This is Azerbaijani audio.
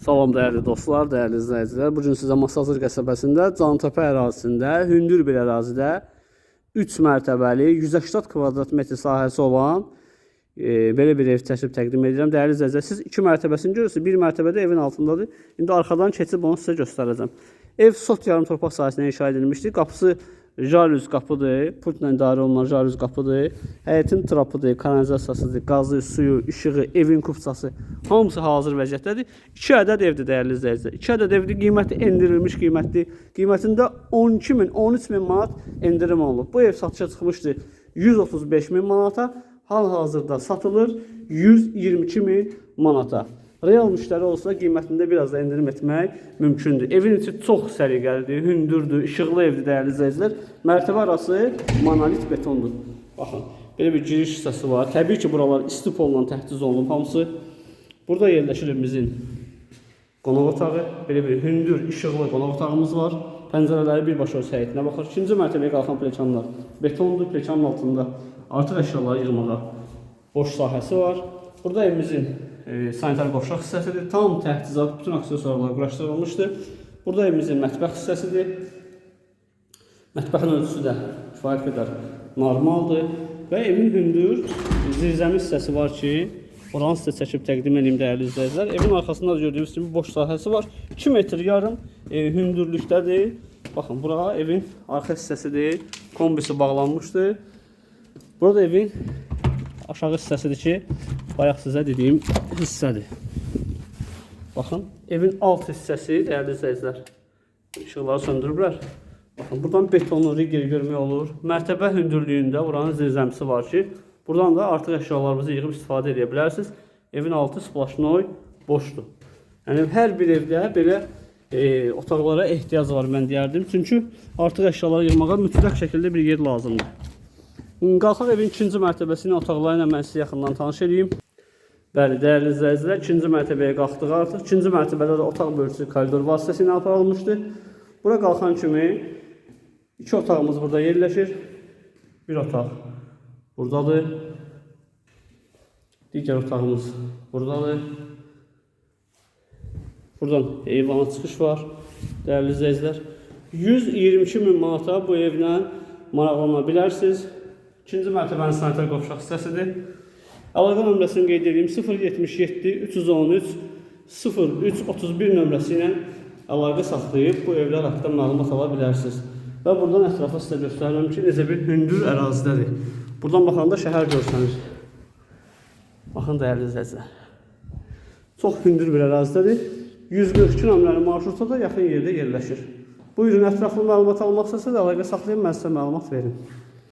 Salam dəyərli dostlar, dəyərli izləyicilər. Bu gün sizə Masazır qəsəbəsində, Cantəpə ərazisində, hündür bir ərazidə 3 mərtəbəli, 180 kvadrat metr sahəsi olan belə bir ev çəkib təqdim edirəm. Dəyərli izləyicilər, siz 2 mərtəbəsini görürsünüz. Bir mərtəbədə evin altındadır. İndi arxadan keçib onu sizə göstərəcəm. Ev sot yarım torpaq sahəsinə inşa edilmişdir. Qapısı jalüz qapıdır. Pultla idarə olunan jalüz qapıdır. Həyətin trapıdır, kanalizasiyasıdır, qazı, suyu, işığı, evin kupçası hamısı hazır vəziyyətdədir. 2 ədəd evdir dəyərli izləyicilər. 2 ədəd evdir, qiyməti endirilmiş qiymətli. Qiymətində 12 min, 13 min manat endirim olunub. Bu ev satışa çıxmışdı 135 min manata. Hal-hazırda satılır 122 min manata. Real müştəri olsa qiymətində biraz da endirim etmək mümkündür. Evin içi çox səliqəlidir, hündürdür, işıqlı evdir dəyərli izləyicilər. Mərtəbə arası monolit betondur. Baxın, belə bir giriş hissəsi var. Təbii ki, buralar istipolla təchiz olunub hamısı. Burada yerləşir evimizin qonaq otağı. Belə bir hündür, işıqlı qonaq otağımız var. Pəncərələri birbaşa öz həyətinə baxır. İkinci mərtəbəyə qalxan pləkanlar betondur. Pləkanın altında artıq əşyaları yığmağa boş sahəsi var. Burada evimizin sanitar qovşaq hissəsidir. Tam təchizat, bütün aksesuarlar quraşdırılmışdır. Burada evimizin mətbəx hissəsidir. Mətbəxin ölçüsü də kifayət qədər normaldır və evin hündür zirzəmi hissəsi var ki, oranı sizə çəkib təqdim edeyim dəyərli izləyicilər. Evin arxasında da gördüyünüz kimi boş sahəsi var. 2 metr yarım hündürlükdədir. Baxın, bura evin arxa hissəsidir. Kombisi bağlanmışdır. Burada evin aşağı hissəsidir ki, bayaq sizə dediyim hissədir. Baxın, evin alt hissəsi dəyərli izləyicilər. İşıqları söndürüblər. Baxın, buradan betonlu rigeri görmək olur. Mərtəbə hündürlüyündə buranın zirzəmisi var ki, buradan da artıq əşyalarınızı yığıb istifadə edə bilərsiniz. Evin altı splaşnoy boşdur. Yəni hər bir evdə belə otaqlara ehtiyac var mən deyərdim. Çünki artıq əşyaları yığmağa mütləq şəkildə bir yer lazımdır. Qalxaq evin ikinci mərtəbəsinin otaqları ilə mən sizi yaxından tanış edeyim. Bəli, dəyərli izləyicilər, ikinci mərtəbəyə qalxdıq artıq. İkinci mərtəbədə də otaq bölgüsü koridor vasitəsilə aparılmışdır. Bura qalxan kimi iki otağımız burada yerləşir. Bir otaq buradadır. Digər otağımız buradadır. Buradan eyvana çıxış var. Dəyərli izləyicilər, 122 min manata bu evlə maraqlana bilərsiniz. İkinci mərtəbənin sanitar qovşaq hissəsidir. Əlaqə nömrəsini qeyd edeyim. 077 313 03 31 nömrəsi ilə əlaqə saxlayıb bu evlər haqqında məlumat ala bilərsiniz. Və buradan ətrafa sizə göstərirəm ki, necə bir hündür ərazidədir. Buradan baxanda şəhər görsənir. Baxın dəyərli izləyicilər. Çox hündür bir ərazidədir. 142 nömrəli marşrutda da yaxın yerdə yerləşir. Buyurun, ətraflı məlumat almaq istəsəniz əlaqə saxlayın, mən sizə məlumat verim.